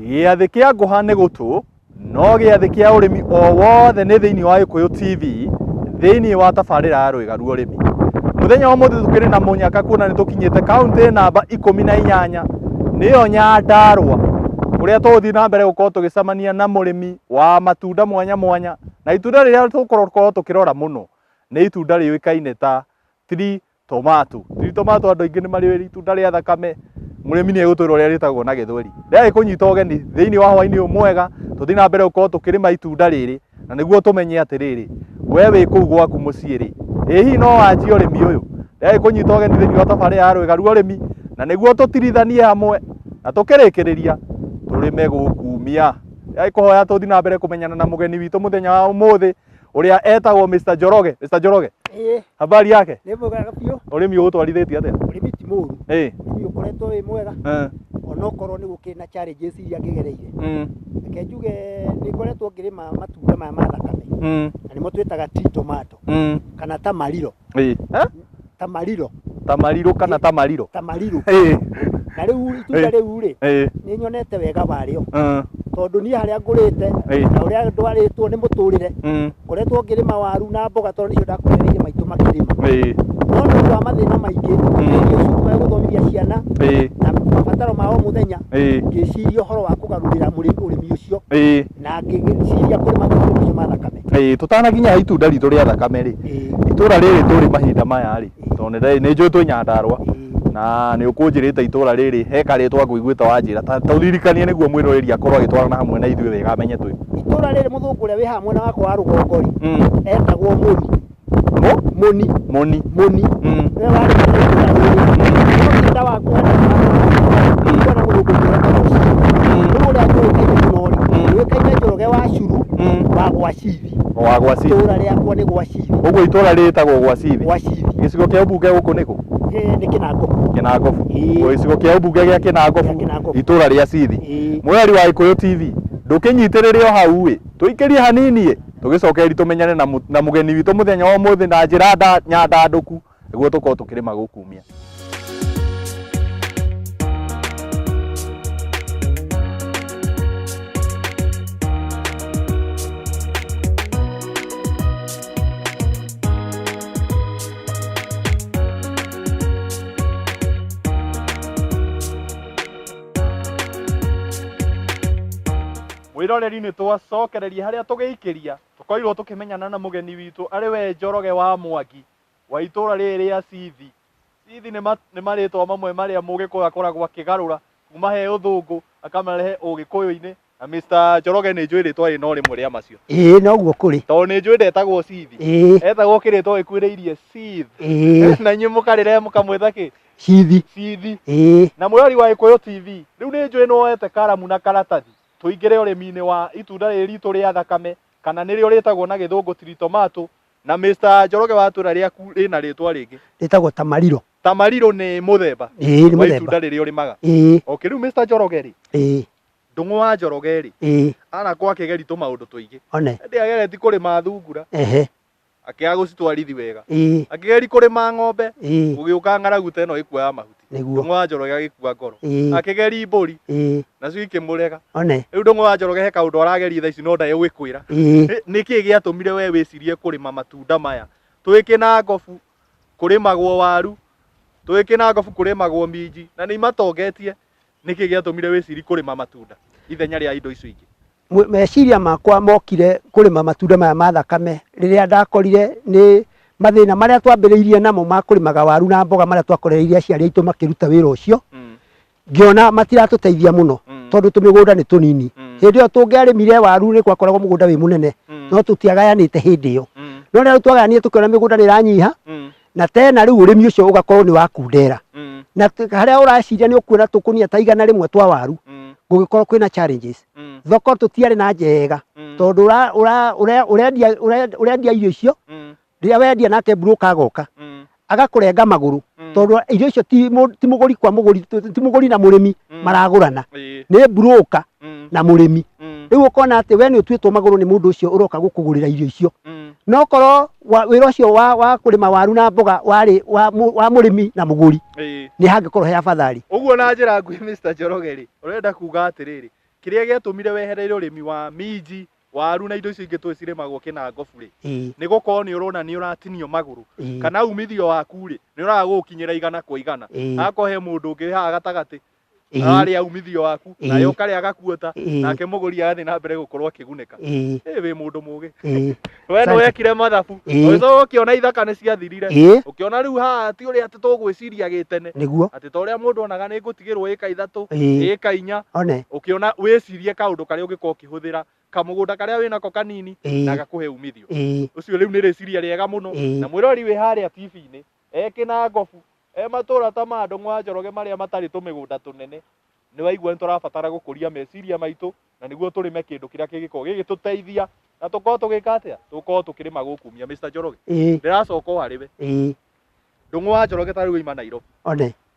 Gĩathĩ kĩa ngũha nĩ gũtũ, no gĩathĩ kĩa ũrĩmi o wothe nĩ thĩinĩ wa Gĩkũyũ TV, thĩinĩ wa tabarĩra ya Rwĩga rwa Ũrĩmi. Mũthenya wa ũmũthĩ tũkĩrĩ na mũnyaka kuona nĩ tũkinyĩte kauntĩ namba 18, nĩyo Nyandarũa, kũrĩa tũgũthiĩ na mbere gũkorwo tũgĩcemania na mũrĩmi wa matunda mwanya mwanya, na itunda rĩrĩa tũgũkorwo tũkĩrora mũno nĩ itunda rĩũĩkaine ta tree tomato. Tree tomato andũ aingĩ nĩ marĩũĩ itunda rĩa thakame, mũrĩmi nĩ egũtwĩra ũrĩa rĩtagwo na gĩthweri. Ndĩragĩkũnyita ũgeni thĩinĩ wa hwainĩ ũyũ mwega, tũthiĩ na mbere gũkorwo tũkĩrĩma itunda rĩrĩ, na nĩguo tũmenye atĩrĩrĩ, we wĩ kũu gwaku mũciĩ rĩ, ĩ hihi no wanjie ũrĩmi ũyũ? Ndĩragĩkũnyita ũgeni thĩinĩ wa tabarĩra ya Rwĩga rwa Ũrĩmi, na nĩguo tũtirithanie hamwe, na tũkĩrĩkĩrĩria tũrĩme gũkumia. Ndĩragĩkũhoya tũthiĩ na mbere kũmenyana na mũgeni witũ mũthenya wa ũmũthĩ, ũrĩa etagwo Mr. Njoroge. Mr. Njoroge, Ĩĩ, habari yake? nĩ mwega biũ. Ũrĩmi ũgũtwarithĩtie atĩa? Ũrĩmi ti mũru. Ũrĩmi ũkoretwo wĩ mwega onokorwo nĩ gũkĩrĩ na challenges iria ngĩgereire. Reke njuge nĩ ngoretwo ngĩrĩma matunda maya ma thakame na nĩmo twĩtaga tree tomato kana tamariro. Eh? Tamariro. Tamariro kana tamariro? Tamariro. Na rĩu itunda rĩu rĩ, nĩ nyonete wega warĩo tondũ niĩ harĩa ngũrĩte na ũrĩa ndwarĩtwo nĩ mũtũrĩre, ngoretwo ngĩrĩma waru na mboga tondũ nĩcio ndakorereire maitũ makĩrĩma. No nĩ ũndũ wa mathĩna maingĩ megiĩ cukuru ya gũthomithia ciana na mabataro ma o mũthenya, ngĩciria ũhoro wa kũgarũrĩra ũrĩmi ũcio na ngĩciria kũrĩma matunda macio ma thakame. Tũtanakinya he itunda ritũ rĩa thakame rĩ, itũra rĩrĩ tũrĩ mahinda maya rĩ, tondũ nĩ njũĩ twĩ Nyandarũa, na nĩ ũkũnjĩrĩte itũra rĩrĩ he karĩtwa ngũiguĩte wanjĩra, ta tũririkanie nĩguo mwĩroreri akorwo agĩtwarana hamwe na ithuĩ wega amenye twĩ kũ. Itũra rĩrĩ mũthũngũ ũrĩa wĩ haha mwena wakwa wa rũgongo rĩ, etagwo Mũni. Mũ? Mũni. Mũni. Mũni. Nĩwe warĩ mwene itũra rĩrĩ. No kĩanda wakwa na kuona mũthũngũ ũngĩ wetagwo Curu. Rĩu ũrĩa njũĩkaine mũno rĩ, njũĩkaine Njoroge wa Curu wa gwa Cithi. Wa gwa Cithi. Itũra rĩakwa nĩ gwa Cithi. Ũguo itũra rĩtagwo gwa Cithi. Gwa Cithi. Gĩcigo kĩa ũmbunge gũkũ nĩ kũ? Nĩ Kĩnangobu. Kĩnangobu. Ĩĩ. Gĩcigo kĩa ũmbunge gĩa Kĩnangobu, Gĩa Kĩnangobu. itũra rĩa Cithi. Ĩĩ. Mwĩrori wa Gĩkũyũ TV, ndũkĩnyitĩrĩre o hau ĩ, tũikĩrie hanini ĩ, tũgĩcoke tũmenyane na mũgeni witũ mũthenya wa ũmũthĩ na njĩra nyandandũku nĩguo tũkorwo tũkĩrĩma gũkumia. Mwĩroreri nĩ twacokereria harĩa tũgĩikĩria tũkorirwo tũkĩmenyana na mũgeni witũ arĩ we Njoroge wa Mwangi wa itũra rĩrĩ rĩa Cithi. Cithi nĩ marĩtwa mamwe marĩa mũgĩkũyũ akoragwo akĩgarũra kuma he ũthũngũ akamarehe ũgĩkũyũ-inĩ na Mr. Njoroge nĩ njũĩ rĩtwa rĩrĩ no rĩmwe rĩa macio. Ĩĩ noguo kũrĩ. Tondũ nĩ njũĩ ndetagwo Cithi. Ĩĩ. Etagwo kĩrĩtwa gĩkuhĩrĩirie Sith. Ĩĩ. Na inyuĩ mũkarĩrehe mũkamwĩta kĩ? Cithi. Cithi. Ĩĩ. Na mwĩrori wa Gĩkũyũ TV, rĩu nĩ njũĩ nĩ woete karamu na karatathi tũingĩre ũrĩmi-inĩ wa itunda rĩrĩ ritũ rĩa thakame kana nĩrĩo rĩtagwo na gĩthũngũ tree tomato na Mr. Njoroge watwĩra rĩaku rĩna rĩtwa rĩngĩ. Rĩtagwo tamariro. Tamariro nĩ mũthemba Ĩĩ nĩ wa mũthemba. itunda rĩrĩa ũrĩmaga. Ĩĩ. Okay, rĩu Mr. Njoroge rĩ, Ĩĩ. Ndũng'ũ wa Njoroge rĩ, Ĩĩ. anakorwo akĩgeria tũmaũndũ tũingĩ. One. Ĩndĩ ageretie kũrĩma thungura. Ehe. Akĩaga gũcitwarithi wega. Ĩĩ. Akĩgeria kũrĩma ng'ombe, Ĩĩ. gũgĩũka ng'aragu ta ĩno ĩkuoya mahuti. Nĩguo. Ndũng'ũ wa Njoroge agĩkua ngoro. Ĩĩ. Akĩgeria mbũri, Ĩĩ. nacio ikĩmũrega. One. Rĩu Ndũng'ũ wa Njoroge he kaũndũ arageria thaa ici no ndegũgĩkwĩra. Ĩĩ. Nĩkĩ gĩatũmire we wĩcirie kũrĩma matunda maya? Twĩ Kĩnangobu kũrĩmagwo waru, twĩ Kĩnangobu kũrĩmagwo minji na nĩ imatongetie. Nĩkĩ gĩatũmire wĩcirie kũrĩma matunda ithenya rĩa indo icio ingĩ? Meciria makwa mokire kũrĩma matunda maya ma thakame rĩrĩa ndakorire nĩ mathĩna marĩa twambĩrĩirie namo ma kũrĩmaga waru na mboga marĩa twakorereirie aciari aitũ makĩruta wĩra ũcio, ngĩona matiratũteithia mũno tondũ tũmĩgũnda nĩ tũnini. Hĩndĩ ĩyo tũngĩarĩmire waru nĩ gwakoragwo mũgũnda wĩ mũnene, no tũtiagayanĩte hĩndĩ ĩyo. No rĩrĩa twagayanire tũkĩona mĩgũnda nĩ ĩranyiha, na tena rĩu ũrĩmi ũcio ũgakorwo nĩ wa kundera. Na harĩa ũraciria nĩ ũkuona tũkũnia ta 100 twa waru, gũgĩkorwo kwĩna challenges. Thoko tũtiarĩ na njega, tondũ ũrendia irio icio, rĩrĩa wendia nake broker agoka, agakũrenga magũrũ, tondũ irio icio ti mũgũri kwa mũgũri, ti mũgũri na mũrĩmi maragũrana, nĩ broker na mũrĩmi. Rĩu ũkona atĩ we nĩ ũtuĩtwo magũrũ nĩ mũndũ ũcio ũroka gũkũgũrĩra irio icio. No korwo wĩra ũcio wa kũrĩma waru na mboga warĩ wa mũrĩmi na mũgũri, nĩ hangĩkorwo he afadhali. Ũguo na njĩra nguhĩ Mr. Njoroge rĩ, ũrenda kuga atĩrĩrĩ, Kĩrĩa gĩatũmire weherere ũrĩmi wa minji, waru na indo icio ingĩ tũĩ cirĩmagwo kĩnangobu rĩ, nĩ gũkorwo nĩ ũrona nĩ ũratinio magũrũ, kana umithio waku rĩ, nĩ ũraga gũgũkinyĩra igana kwa igana. Akorwo he mũndũ ũngĩ wĩ haha gatagatĩ, ararĩa umithio waku, nawe ũkarĩa gakuota, nake mũgũri agathiĩ na mbere gũkorwo akĩgunĩka. Ĩ wĩ mũndũ mũgĩ. We nĩ wekire mathabu, ũgĩcoka ũkĩona ithaka nĩ ciathirire, ũkĩona rĩu haha ti ũrĩa atĩ tũgwĩciria gĩtene, atĩ ta ũrĩa mũndũ onaga nĩ ngũtigĩrwo ĩka 3, ĩka 4, ũkĩona wĩcirie kaũndũ karĩa ũngĩkorwo ũkĩhũthĩra kamũgũnda karĩa wĩnako kanini na gakũhe umithio. Ũcio rĩu nĩ rĩciria rĩega mũno. Na mwĩrori wĩ harĩa TV-inĩ, e kĩnangobu, e matũra ta ma Ndũng'ũ wa Njoroge marĩa matarĩ tũmĩgũnda tũnene, nĩ waigua nĩ tũrabatara gũkũria meciria maitũ na nĩguo tũrĩme kĩndũ kĩrĩa kĩngĩkorwo gĩgĩtũteithia na tũkorwo tũgĩka atĩa, tũkorwo tũkĩrĩma gũkumia. Mr Njoroge, ndĩracoka o harĩ we. Ndũng'ũ wa Njoroge ta rĩu oima Nairobi.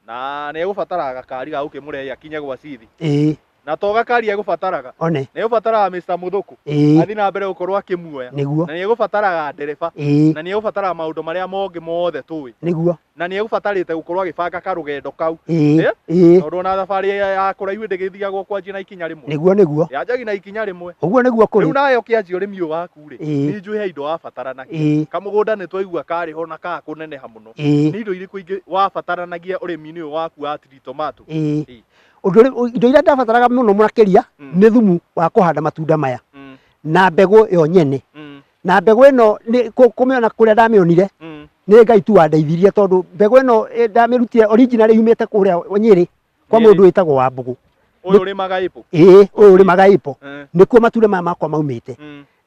Na nĩ egũbataraga gakari ga gũkĩmũrehe akinye gwa Cithi. Na to gakari egũbataraga. Nĩ egũbataraga Mr Mũthũkũ. Athiĩ na mbere gũkorwo akĩmuoya. Na nĩ egũbataraga ndereba. Na nĩ egũbataraga maũndũ marĩa mongĩ mothe tũĩ. Na nĩ egũbatarĩte gũkorwo agĩbanga karũgendo kau. Tondũ ona thabarĩ ya kũraihu ndĩgĩthiagwo kwanjia na ikinya rĩmwe. Nĩguo. Yanjagia na ikinya rĩmwe. Ũguo nĩguo kũrĩ. Rĩu nawe ũkĩanjia ũrĩmi ũyũ waku rĩ, nĩ njũĩ he indo wabataranagia. Kamũgũnda nĩ twaigua karĩ ho na kaga kũneneha mũno. Nĩ indo irĩkũ ingĩ wabataranagia ũrĩmi-inĩ ũyũ waku wa tree tomato? Ũndũ indo iria ndabataraga mũno makĩria nĩ thumu wa kũhanda matunda maya na mbegũ yo nyene. Na mbegũ ĩno kũmĩona kũrĩa ndamĩonire nĩ Ngai tu wandeithirie, tondũ mbegũ ĩno ndamĩrutire original yumĩte kũrĩa Nyĩrĩ kwa mũndũ wĩtagwo Wambũgũ. Ũyũ ũrĩmaga ĩpũ? Ĩĩ, ũyũ ũrĩmaga ĩpũ. Nĩkuo matunda maya makwa maumĩte.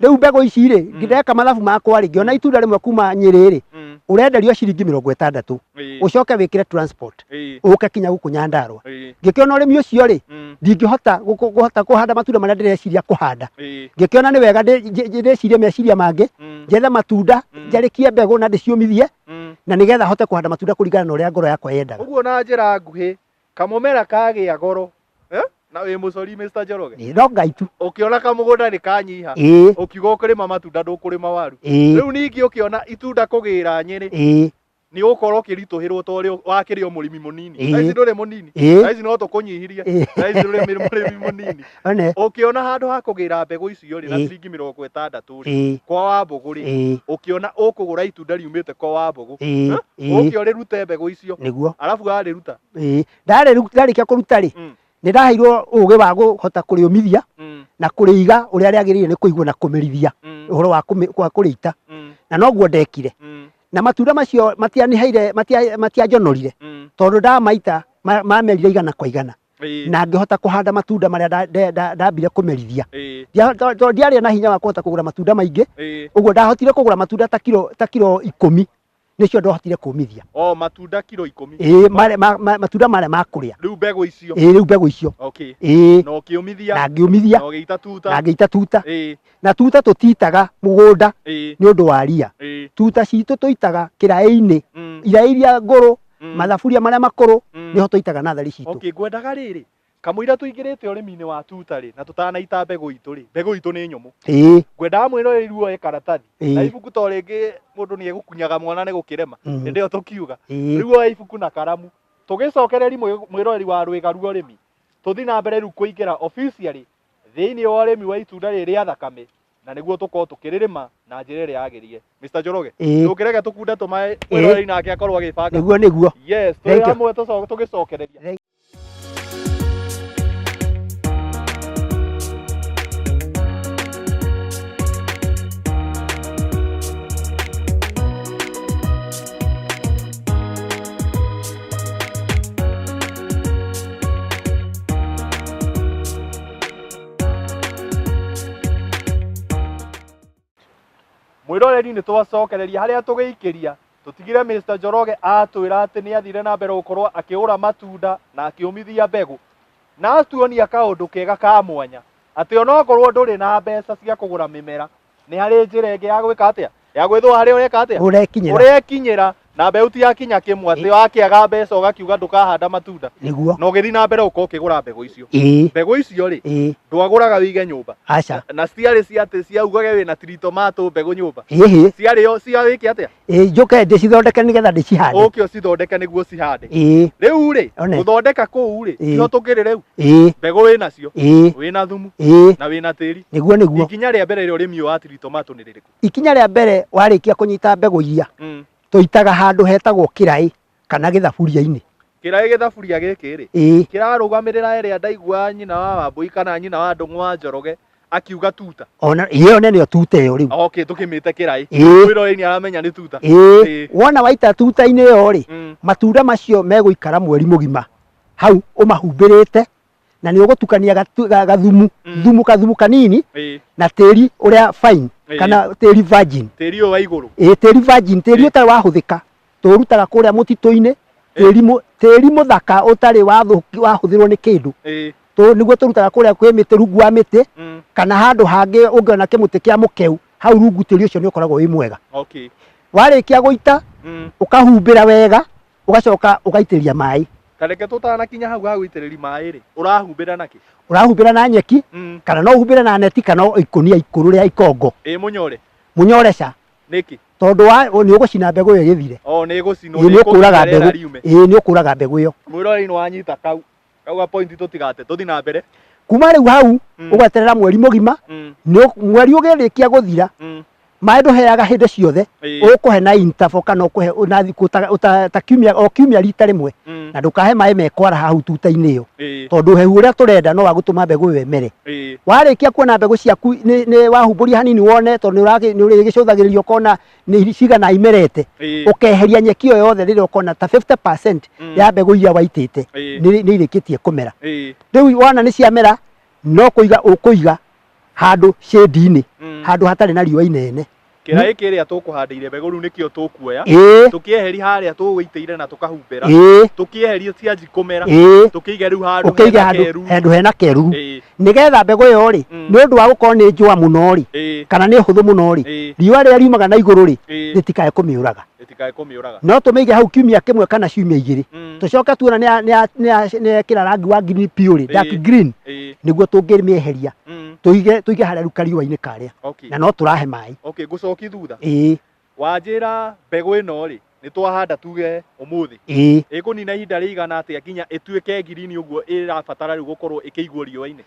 Rĩu mbegũ ici rĩ, ndeka mathabu makwa rĩ, ngĩona itunda rĩmwe kuma Nyĩrĩ rĩ, ũrenderio ciringi 60, ũcoke wĩkĩre transport, ũke kinya gũkũ Nyandarũa. Ngĩkĩona ũrĩmi ũcio rĩ, ndingĩhota kũhota kũhanda matunda marĩa ndĩreciria kũhanda. Ngĩkĩona nĩ wega ndĩcirie meciria mangĩ, njethe matunda, njarĩkie mbegũ na ndĩciũmithie, na nĩgetha hote kũhanda matunda kũringana na ũrĩa ngoro yakwa yendaga. Ũguo na njĩra nguhĩ, kamũmera kagĩa goro, na wĩ mũcori Mr Njoroge. No Ngai tu. Ũkĩona kamũgũnda nĩ kanyiha, ũkiuga ũkũrĩma matunda ndũkũrĩma waru. Rĩu ningĩ ũkĩona itunda kũgĩra Nyĩrĩ, nĩ ũgũkorwo ũkĩritũhĩrwo ta ũrĩa wakĩrĩ o mũrĩmi mũnini. Thaa ici ndũrĩ mũnini, thaa ici no tũkũnyihirie, thaa ici ndũrĩ mũrĩmi mũnini. Ũkĩona handũ ha kũgĩra mbegũ icio rĩ, na ciringi 60 rĩ, kwa Wambũgũ rĩ, ũkĩona ũkũgũra itunda riumĩte kwa Wambũgũ, ũke ũrĩrute mbegũ icio, arabu warĩruta. Ndarĩkia kũruta rĩ, nĩ ndaheirwo ũgĩ wa kũhota kũrĩũmithia na kũrĩiga ũrĩa rĩagĩrĩire nĩ kũigwo na kũmĩrithia ũhoro wa kũrĩita, na noguo ndekire. Na matunda macio matianiheire, matianjonorire, tondũ ndamaita mamerire igana kwa igana. Na ngĩhota kũhanda matunda marĩa ndambire kũmerithia. Tondũ ndiarĩ na hinya wa kũhota kũgũra matunda maingĩ, ũguo ndahotire kũgũra matunda ta kiro 10, nĩcio ndahotire kũmithia. O matunda kiro 10? Ĩĩ, matunda marĩa ma kũrĩa. Rĩu mbegũ icio? Ĩĩ, rĩu mbegũ icio. Ĩĩ. Na ũkĩũmithia? Na ngĩũmithia. Na ũgĩita tuta? Na ngĩita tuta. Na tuta tũtiitaga mũgũnda nĩ ũndũ wa ria. Tuta citũ tũitaga kĩraĩ-inĩ, iraĩ iria ngũrũ, mathaburia marĩa makũrũ, nĩho tũitaga nathari citũ. Okay, ngwendaga rĩrĩ, kamũira tũingĩrĩte ũrĩmi-inĩ wa tuta rĩ, na tũtanaita mbegũ itũ rĩ, mbegũ itũ nĩ nyũmũ. Ngwendaga mwĩroreri woe karatathi na ibuku, to rĩngĩ mũndũ nĩ egũkunyaga mwana nĩ gũkĩrema, hĩndĩ ĩyo tũkiuga. Rĩu oya ibuku na karamu, tũgĩcokereri mwĩroreri wa Rwĩga rwa Ũrĩmi, tũthiĩ na mbere rĩu kũingĩra officially thĩinĩ wa ũrĩmi wa itunda rĩrĩ rĩa thakame, na nĩguo tũkorwo tũkĩrĩrĩma na njĩra ĩrĩa yagĩrĩire. Mr Njoroge, ndũngĩreke tũkunde tũmaĩ mwĩroreri nake akorwo agĩbanga. Nĩguo, nĩguo. Yes, tũrĩ hamwe tũgĩcokereria. Mwĩroreri nĩ twacokereria harĩa tũgĩikĩria, tũtigire Mr Njoroge atwĩra atĩ nĩ athire na mbere gũkorwo akĩgũra matunda na akĩũmithia mbegũ, na atuonia kaũndũ kega ka mwanya atĩ onokorwo ndũrĩ na mbeca cia kũgũra mĩmera, nĩ harĩ njĩra ĩngĩ ya gwĩka atĩa, ya gwĩthũa harĩa ũreka atĩa, Ũrekinyĩra. Ũrekinyĩra. Na mbeũ ti ya kinya kĩmwe atĩ wakĩaga mbeca ũgakiuga ndũkahanda matunda. Nĩguo. Na ũgĩthiĩ na mbere ũkorwo ũkĩgũra mbegũ icio. Ĩĩ. Mbegũ icio rĩ, Ĩĩ. ndwagũraga wĩige nyũmba. Aca. Na citiarĩ cia atĩ cia ugage wĩna tree tomato mbegũ nyũmba. Ĩhĩ. Ciarĩ o cia wĩke atĩa? Ĩĩ, njũke ndĩcithondeke nĩgetha ndĩcihande. Ũke ũcithondeke nĩguo ũcihande. Ĩĩ. Rĩu rĩ, One. gũthondeka kũu rĩ, Ĩĩ. tiho tũkĩrĩ rĩu. Ĩĩ. Mbegũ wĩnacio, Ĩĩ. wĩna thumu, Ĩĩ. na wĩna tĩri. Nĩguo nĩguo. Ikinya rĩa mbere rĩa ũrĩmi ũyũ wa tree tomato nĩ rĩrĩkũ? Ikinya rĩa mbere warĩkia kũnyita mbegũ iria, tũitaga handũ hetagwo kĩraĩ kana gĩthaburia-inĩ. Kĩraĩ gĩthaburia gĩkĩ rĩ, Ĩĩ. kĩrarũgamĩrĩra ĩrĩa ndaigua nyina wa Wambũi kana nyina wa Ndũng'ũ wa Njoroge akiuga tuta. Ona ĩyo nĩyo tuta ĩyo rĩu. Okay, tũkĩmĩte kĩraĩ. Ĩĩ. Mwĩroreri nĩ aramenya nĩ tuta. Ĩĩ. Ĩĩ. Wona waita tuta-inĩ ĩyo rĩ, matunda macio megũikara mweri mũgima hau ũmahumbĩrĩte, na nĩ ũgũtukania gathumu, thumu kathumu kanini Ĩĩ. na tĩri ũrĩa fine Ĩĩ. kana tĩri virgin. Tĩri ũyũ wa igũrũ. Ĩĩ, tĩri virgin, tĩri Ĩĩ. ũtarĩ wahũthĩka, tũũrutaga kũrĩa mũtitũ-inĩ, tĩri mũthaka ũtarĩ wahũthĩrwo nĩ kĩndũ. Ĩĩ. Nĩguo tũrutaga kũrĩa kwĩ mĩtĩ, rungu wa mĩtĩ, kana handũ hangĩ ũngĩona kĩmũtĩ kĩa mũkeu, hau rungu tĩri ũcio nĩ ũkoragwo wĩ mwega. Okay. Warĩkia gũita, ũkahumbĩra wega, ũgacoka ũgaitĩrĩria maĩ. Tareke tũtanakinya hau ha gũitĩrĩria maĩ rĩ, ũrahumbĩra nakĩ? Ũrahumbĩra na nyeki, kana no ũhumbĩre na neti, kana ikũnia ikũrũ rĩa ikongo. Ĩĩ, mũnyore. Mũnyore ca. Nĩkĩ? Tondũ nĩ ũgũcina mbegũ ĩyo ĩgĩthire. O, nĩ ĩgũcinwo, Ĩĩ, nĩ nĩ ũkũraga ĩkũgĩa rĩera mbegũ. riume. Ĩĩ, nĩ ũkũraga mbegũ ĩyo. Mwĩroreri nĩ wanyita kau. Kau ga point tũtigate, tũthiĩ na mbere. Kuma rĩu hau, ũgeterera mweri mũgima, mweri ũgĩrĩkia gũthira, maĩ ndũheaga hĩndĩ ciothe, ũkũhe na interval kana ũkũhe na thikũ ta kiumia, o kiumia rita rĩmwe, na ndũkahe maĩ mekwara hau tuta-inĩ ĩyo. Tondũ ũhehu ũrĩa tũrenda no wa gũtũma mbegũ ĩyo ĩmere. Warĩkia kuona mbegũ ciaku nĩ wahumbũria hanini wone, tondũ nĩ ũrĩgĩcũthagĩrĩria ũkona nĩ cigana imerete. Ũkeheria nyeki ĩyo yothe rĩrĩa ũkona ta 50% ya mbegũ iria waitĩte nĩ irĩkĩtie kũmera. Rĩu wona nĩ ciamera, no kũiga ũkũiga handũ shade-inĩ, handũ hatarĩ na riũa inene. Kĩraĩ kĩrĩa tũkũhandĩire mbegũ rĩu nĩkĩo tũkuoya. Tũkĩeheri harĩa tũgũitĩire na tũkahumbĩra. Tũkĩeherie cianji kũmera. Tũkĩige rĩu handũ Ũkĩige hena keruru. handũ hena keruru. Nĩgetha mbegũ ĩyo rĩ, nĩ ũndũ wa gũkorwo nĩ njũa mũno rĩ, kana nĩ hũthũ mũno rĩ, riũa rĩrĩa riumaga na igũrũ rĩ, rĩtikae kũmĩũraga. Rĩtikae kũmĩũraga. No tũmĩige hau kiumia kĩmwe kana ciumia igĩrĩ. Tũcoke tuona nĩ yekĩra rangi wa green piũ rĩ, dark green, nĩguo tũngĩmĩeheria. Tũige harĩa rĩu kariũa-inĩ karĩa. Na no tũrahe maĩ. Okay, ngũcoki thutha. Ĩĩ. Wanjĩra mbegũ ĩno rĩ, nĩ twahanda tuge ũmũthĩ. Ĩĩ. Ĩkũnina ihinda rĩigana atĩa nginya ĩtuĩke green ũguo ĩrabatara rĩu gũkorwo ĩkĩigwo riũa-inĩ?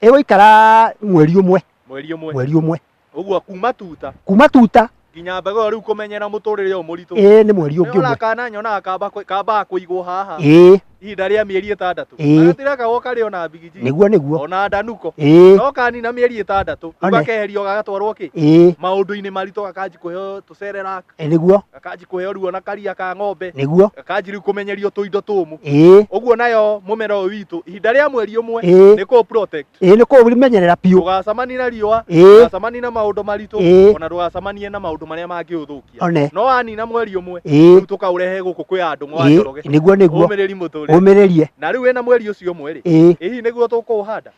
Ĩgũikara mweri ũmwe. Mweri ũmwe. Mweri ũmwe. Ũguo kuma tuta. Kuma tuta. Nginya mbegũ ĩyo rĩu kũmenyera mũtũrĩre ũyũ mũritũ. Ĩĩ, nĩ mweri ũngĩ Nĩwona ũmwe. kana nyonaga kambaga kũigwo haha. Ĩĩ. Ihinda rĩa mĩeri ĩtandatũ. Ĩĩ. Gatirekagwo karĩ ona mbigiji. Nĩguo, nĩguo. Ona ndanuko. Ĩĩ. No kanina mĩeri ĩtandatũ, One. ũgakeherio gagatwarwo kĩ? Ĩĩ. Maũndũ-inĩ maritũ gakanji kũheo tũcererac. Ĩĩ, nĩguo. Gakanji kũheo ruo na karia ka ng'ombe. Nĩguo. Gakanji rĩu kũmenyerio tũindo tũmũ. Ĩĩ. Ũguo nayo mũmera ũyũ witũ ihinda rĩa mweri ũmwe Ĩĩ. nĩ kũ protect. Ĩĩ, nĩ kũũmenyerera biũ. Ndũgacemanie na riũa, Ĩĩ. ndũgacemanie na maũndũ maritũ, Ĩĩ. ona ndũgacemanie na maũndũ marĩa mangĩũthũkia. One. No wanina mweri ũmwe, Ĩĩ. rĩu tũkaũrehe gũkũ kwĩ andũ mwa Ĩĩ, Njoroge. nĩguo, nĩguo. Ũmĩrĩri mũtũrĩre. Ũmĩrĩrie. Na rĩu wĩna mweri ũcio ũmwe rĩ, Ĩĩ. ĩ hihi nĩguo tũkũũhanda?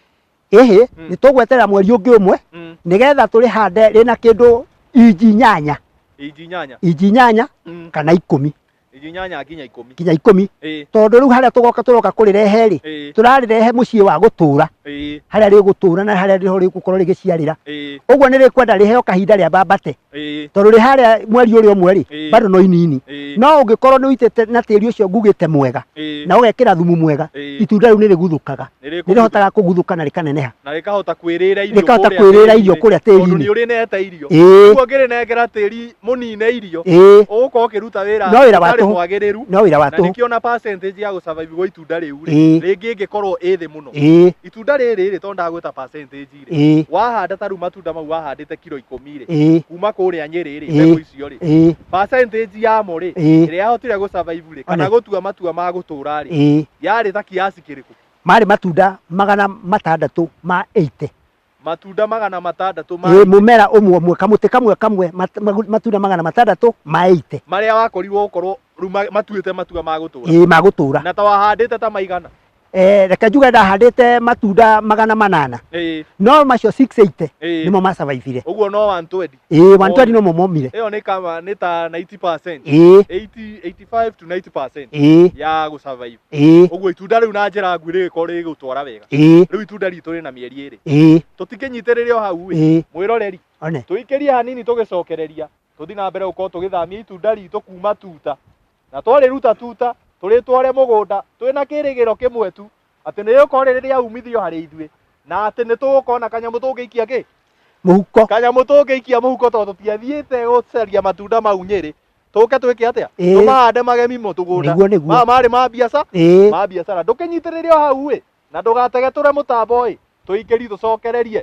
Ĩhĩ, nĩ tũgweterera mweri ũngĩ ũmwe, nĩgetha tũrĩhande rĩna kĩndũ inji inyanya. Inji inyanya. Inji inyanya, kana ikũmi. Inji inyanya nginya ikũmi. Nginya ikũmi. Ĩĩ. Tondũ rĩu harĩa tũgoka tũroka kũrĩrehe rĩ, Ĩĩ. tũrarĩrehe mũciĩ wa gũtũra. Ĩĩ. Harĩa rĩgũtũra na harĩa rĩho rĩgũkorwo rĩgĩciarĩra. Ĩĩ. Ũguo nĩ rĩkwenda rĩheo kahinda rĩa mbambate. Ĩĩ. Tondũ rĩ harĩa mweri ũrĩa ũmwe rĩ, Ĩĩ. bado no inini. Ĩĩ. No ũngĩkorwo nĩ ũitĩte na tĩri ũcio ngugĩte mwega, Ĩĩ. na ũgekĩra thumu mwega, Ĩĩ. itunda rĩu nĩ rĩguthũkaga. Nĩ rĩkũguthũka. Nĩ rĩhotaga kũguthũka na rĩkaneneha. Na rĩkahota kwĩrĩra irio Rĩkahota kũrĩa kwĩrĩra irio tĩri-inĩ. kũrĩa Tondũ tĩri-inĩ. nĩ ũrĩnete irio. Ĩĩ. Ũguo ũngĩrĩnengera tĩri mũnine irio, Ĩĩ. ũgũkorwo ũkĩruta wĩra No wĩra wa ũtarĩ tũhũ. mwagĩrĩru. No wĩra wa Na tũhũ. nĩkĩo na percentage ya gũsurvive gwa itunda rĩu rĩ, Ĩĩ. rĩngĩ ĩngĩkorwo ĩ thĩ mũno. Ĩĩ. Itunda rĩrĩ rĩ, tondũ ndagwĩta percentage rĩ, Ĩĩ. wahanda ta rĩu matunda mau wahandĩte kiro ikũmi rĩ, Ĩĩ. kuma kũrĩa Nyĩrĩ rĩ, Ĩĩ. mbegũ icio rĩ, Ĩĩ. percentage yamo rĩ, Ĩĩ. ĩrĩa yahotire gũsurvive rĩ, kana One. gũtua matua ma gũtũra rĩ, Ĩĩ. yarĩ ta kiasi kĩrĩkũ? Marĩ matunda magana matandatũ ma 80. Matunda magana matandatũ ma Ĩĩ, mũmera ũmwe ũmwe, kamũtĩ kamwe kamwe, matunda magana matandatũ ma 80. Marĩa wakorirwo gũkorwo rĩu matuĩte matua ma gũtũra. Ĩĩ, ma gũtũra. Na ta wahandĩte ta maigana? Reke njuge ndahandĩte matunda 800, no macio 680 nĩmo masurvivire. Ũguo no 120. Ĩĩ, 120 nomo momire. Ĩyo nĩ kama nĩ ta 90%. 80, 85 to 90% ya gũ survive. Ũguo itunda rĩu na njĩra nguhĩ rĩgĩkorwo rĩgĩgũtwara wega. Rĩu itunda ritũ rĩna mĩeri 2. Tũtikĩnyitĩrĩre o hau ĩ. Mwĩroreri, One. Tũikĩrie hanini tũgĩcokereria, tũthiĩ na mbere gũkorwo tũgĩthamia itunda ritũ kuma tuta. Na twarĩruta tuta, tũrĩtware mũgũnda, twĩna kĩrĩgĩro kĩmwe tu, atĩ nĩ rĩgũkorwo rĩrĩ rĩa umithio harĩ ithuĩ, na atĩ nĩ tũgũkorwo na kanyamũ tũngĩikia kĩ? Mũhuko. Kanyamũ tũngĩikia mũhuko tondũ tũtiathiĩte gũcaria matunda mau Nyĩrĩ. Tũke twĩke atĩa? Tũmahande magemi mũtũgũnda. Nĩguo, nĩguo. Maya marĩ ma biacara? Ma biacara. Ndũkĩnyitĩrĩre o hau ĩ, na ndũgategetũre mũtambo ĩ, tũikĩrie tũcokererie.